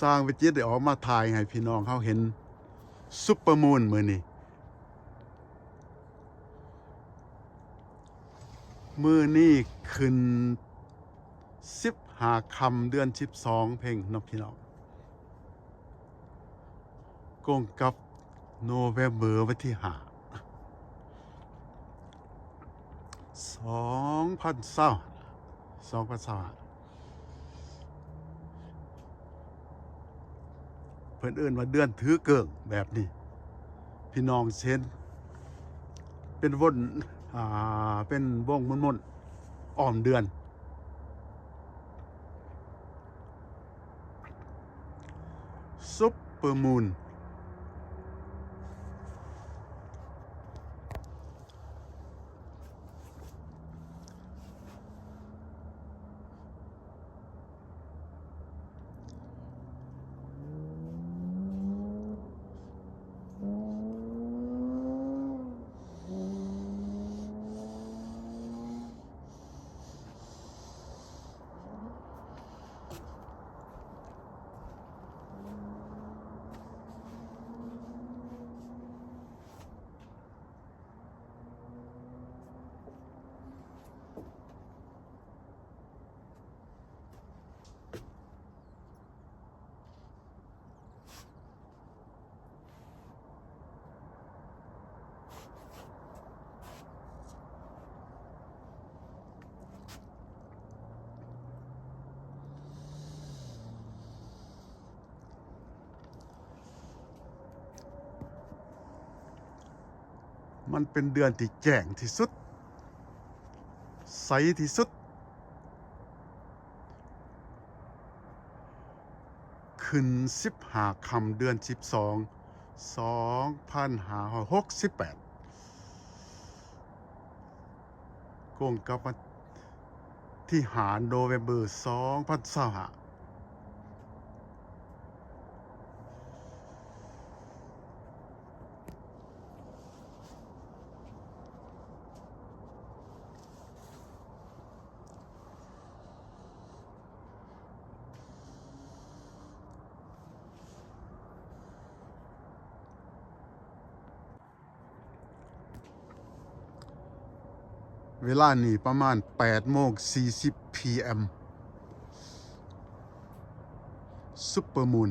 ຊ່າງວິຈິດໄດ້ອອກມາຖ່າຍໃຫ້ພີ່ນ້ອງເຮົາເຫັນຊຸບເປີມູນມື້ນີ້. ມື້ນີ້ຂຶ້ນສິບຫ້າຄ່ຳເດືອນສິບສອງເພັງເນາະພີ່ນ້ອງ. ກົງກັບໂນເວມເບີວັນທີຫ້າ ສອງພັນຊາວ ສອງພັນຊາວຫ້າ ເພິ່ນເອີ້ນວ່າເດືອນຖືເກີກແບບນີ້ ພີ່ນ້ອງເຫັນເປັນວົນ ອ່າ ເປັນວົງມົນໆ ອ້ອມເດືອນ. ຊຸບເປີມູນ. ມັນເປັນເດືອນທີ່ແຈ້ງທີ່ສຸດ ໃສທີ່ສຸດ. ຂຶ້ນສິບຫ້າຄ່ຳເດືອນສິບສອງ ສອງພັນຫ້າຮ້ອຍຫົກສິບແປດ ກົງກັບວັນທີຫ້າໂນເວມເບີສອງພັນຊາວຫ້າ. ເວລານີ້ປະມານແປດໂມງສີ່ສິບ ພີເອັມ ຊຸບເປີມູນ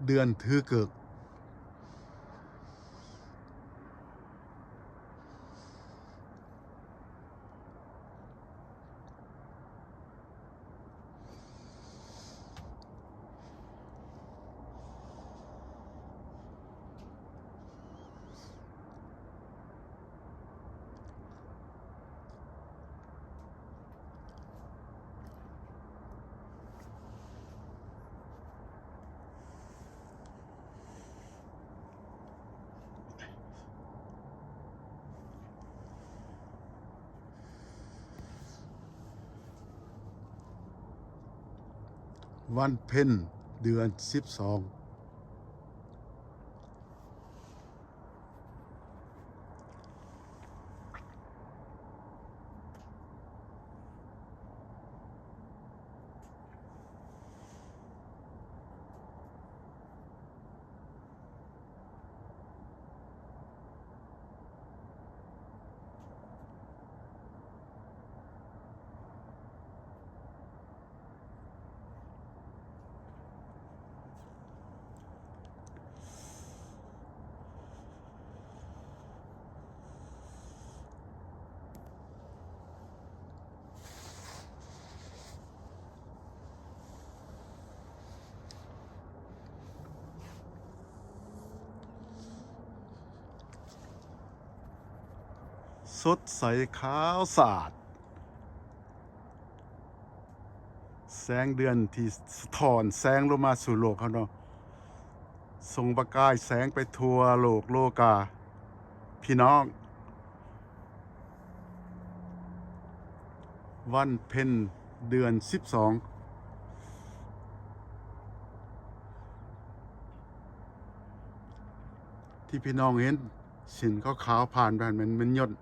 ເດືອນຖືເກີກ. ວັນເພັນເດືອນສິບສອງ. ສົດໃສຂາວສະອາດ. ແສງເດືອນທີ່ສະທ້ອນແສງລົງມາສູ່ໂລກເຮົາເນາະ ສົ່ງປະກາຍແສງໄປທົ່ວໂລກໂລກາ. ພີ່ນ້ອງ ວັນເພັນເດືອນສິບສອງ ທີ່ພີ່ນ້ອງເຫັນເສັ້ນຂາວໆຜ່ານໄປຫັ້ນ ແມ່ນ ແມ່ນຍົນ.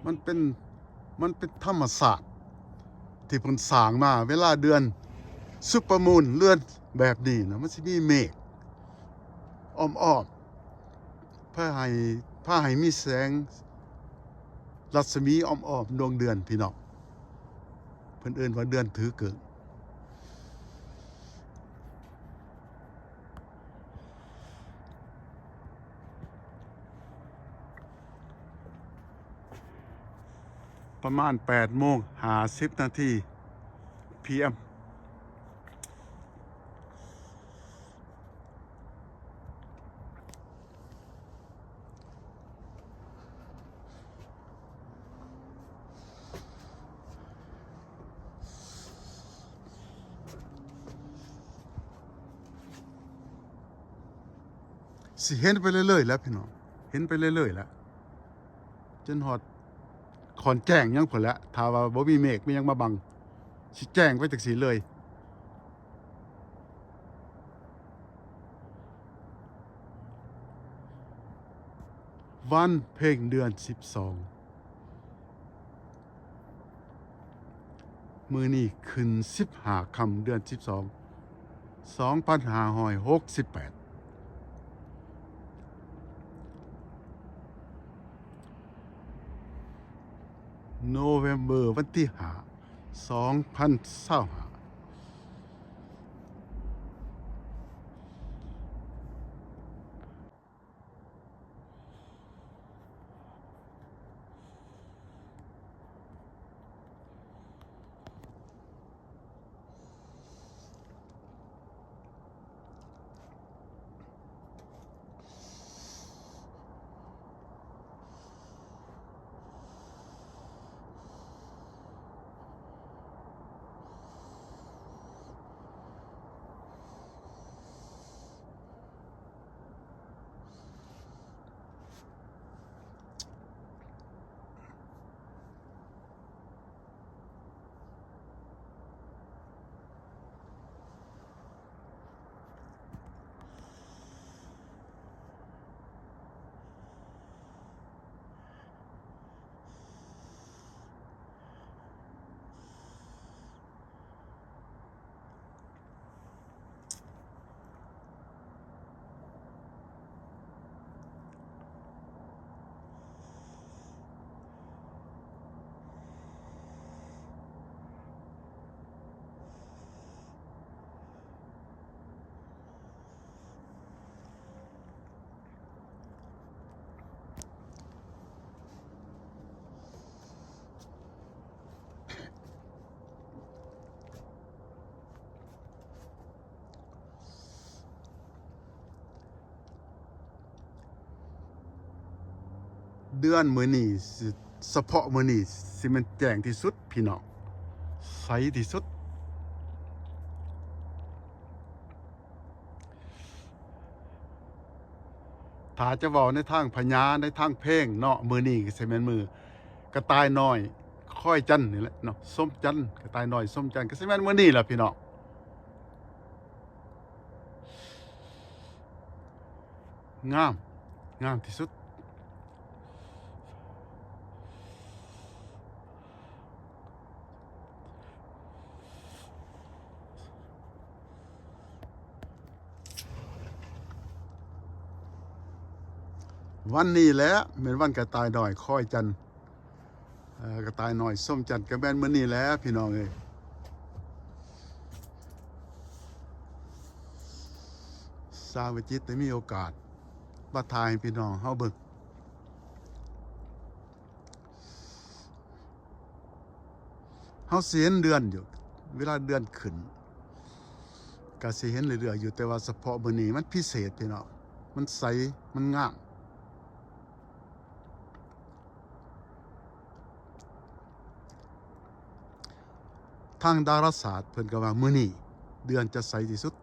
ມັນເປັນ ມັນເປັນທຳມະຊາດທີ່ເພິ່ນສ້າງມາ. ເວລາເດືອນຊຸບເປີມູນ ເດືອນແບບນີ້ນະ ມັນຊິມີເມກອ້ອມໆ ພາໃຫ້ ພາໃຫ້ມີແສງລັດສະໝີອ້ອມໆດວງເດືອນພີ່ນ້ອງ. ເພິ່ນເອີ້ນວ່າເດືອນຖືເກີກ. ປະມານແປດໂມງຫ້າສິບນາທີ ພີເອັມ. ຊິເຫັນໄປເລື້ອຍໆແຫຼະພີ່ນ້ອງ ເຫັນໄປເລື້ອຍໆແຫຼະ ຈົນຮອດຂອນແຈ້ງຫຍັງພຸ້ນແຫຼະ. ຖ້າວ່າບໍ່ມີເມກມີຫຍັງມາບັງ ຊິແຈ້ງໄປຈັ່ງຊີ້ເລີຍ. ວັນເພັງເດືອນສິບສອງ ມື້ນີ້ຂຶ້ນສິບຫ້າຄ່ຳເດືອນສິບສອງ ສອງພັນຫ້າຮ້ອຍຫົກສິບແປດ ໂນເວມເບີ ວັນທີຫ້າ ສອງພັນຊາວຫ້າ. ເດືອນມື້ນີ້ ສະເພາະມື້ນີ້ ຊິແມ່ນແຈ້ງທີ່ສຸດພີ່ນ້ອງ ໃສທີ່ສຸດ. ຖ້າຈະເວົ້າໃນທາງພະຍາ ໃນທາງເພງເນາະ ມື້ນີ້ກໍຊິແມ່ນມື້ກະຕ່າຍນ້ອຍຄອຍຈັນນີ້ແຫຼະເນາະ ຊົມຈັນ ກະຕ່າຍນ້ອຍຊົມຈັນ ກໍຊິແມ່ນມື້ນີ້ແຫຼະພີ່ນ້ອງ. ງາມ ງາມທີ່ສຸດ. ວັນນີ້ແຫຼະແມ່ນວັນກະຕ່າຍນ້ອຍຄອຍຈັນ ເອີ ກະຕ່າຍນ້ອຍຊົມຈັນ ກະແມ່ນມື້ນີ້ແຫຼະພີ່ນ້ອງເອີຍ. ຊາວວິຈິດໄດ້ມີໂອກາດມາຖ່າຍໃຫ້ພີ່ນ້ອງເຮົາເບິ່ງ. ເຮົາຊິເຫັນເດືອນຢູ່ ເວລາເດືອນຂຶ້ນ ກະຊິເຫັນເລື້ອຍໆຢູ່ ແຕ່ວ່າສະເພາະມື້ນີ້ມັນພິເສດພີ່ນ້ອງ ມັນໃສ ມັນງາມ. ທາງດາລາສາດເພິ່ນກໍວ່າມື້ນີ້ເດືອນຈະໃສທີ່ສຸດ. ສ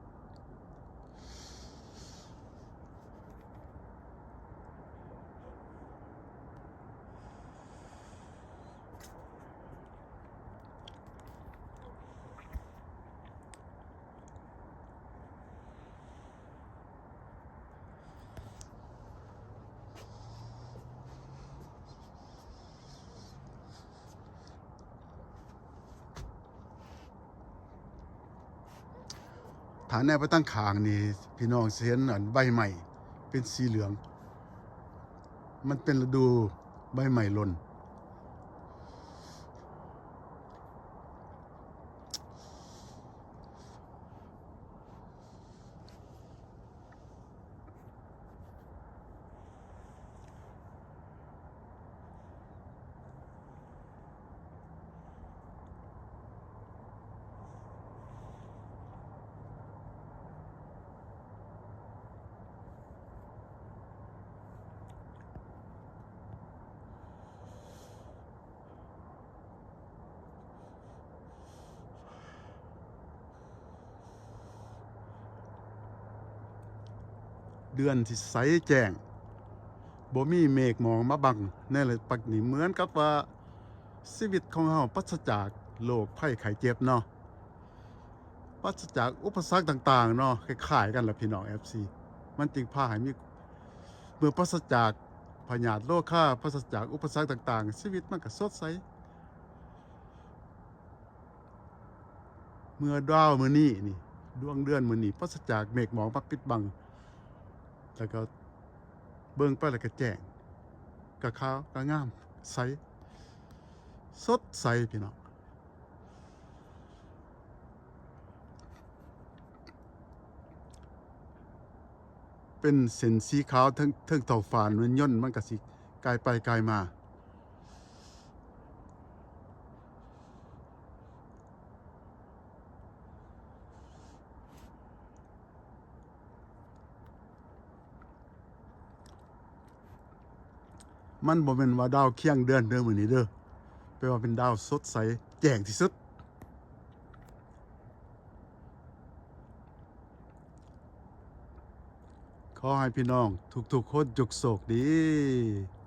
ຖ້າແນມໄປທາງຂ້າງນີ້ ພີ່ນ້ອງຊິເຫັນອັນໃບໄມ້ເປັນສີເຫຼືອງ, ມັນເປັນລະດູໃບໄມ້ຫຼົ່ນ. ເດືອນທີ່ໃສແຈ້ງ ບໍ່ມີເມກໝອກມາບັງໃນລະປັດນີ້ ເໝືອນກັບວ່າຊີວິດຂອງເຮົາປາສະຈາກໂລກໄພໄຂ້ເຈັບເນາະ, ປາສະຈາກອຸປະສັກຕ່າງໆເນາະ. ຄ້າຍໆກັນລະພີ່ນ້ອງ ເອັຟຊີ ມັນຈຶ່ງພາໃຫ້ມີ ເມື່ອປາສະຈາກພະຍາດໂລຄາ, ປາສະຈາກອຸປະສັກຕ່າງໆ ຊີວິດມັນກໍສົດໃສ. ເມື່ອດາວມື້ນີ້ນີ້ ດວງເດືອນມື້ນີ້ປາສະຈາກເມກໝອກມາປິດບັງ ແລ້ວກໍເບິ່ງໄປແລ້ວກໍແຈ້ງ ກໍຂາວ ກໍງາມ ໃສ ສົດໃສ ພີ່ນ້ອງ. ເປັນເສັ້ນສີຂາວເທິງ ເທິງທ້ອງຟ້າ ແມ່ນຍົນມັນກໍຊິກາຍໄປກາຍມາ. ມັນບໍ່ແມ່ນວ່າດາວຄຽງເດືອນເດີມື້ນີ້ເດີ, ແປວ່າເປັນດາວສົດໃສແຈ້ງທີ່ສຸດ. ຂໍໃຫ້ພີ່ນ້ອງທຸກໆຄົນຈົ່ງໂຊກດີ.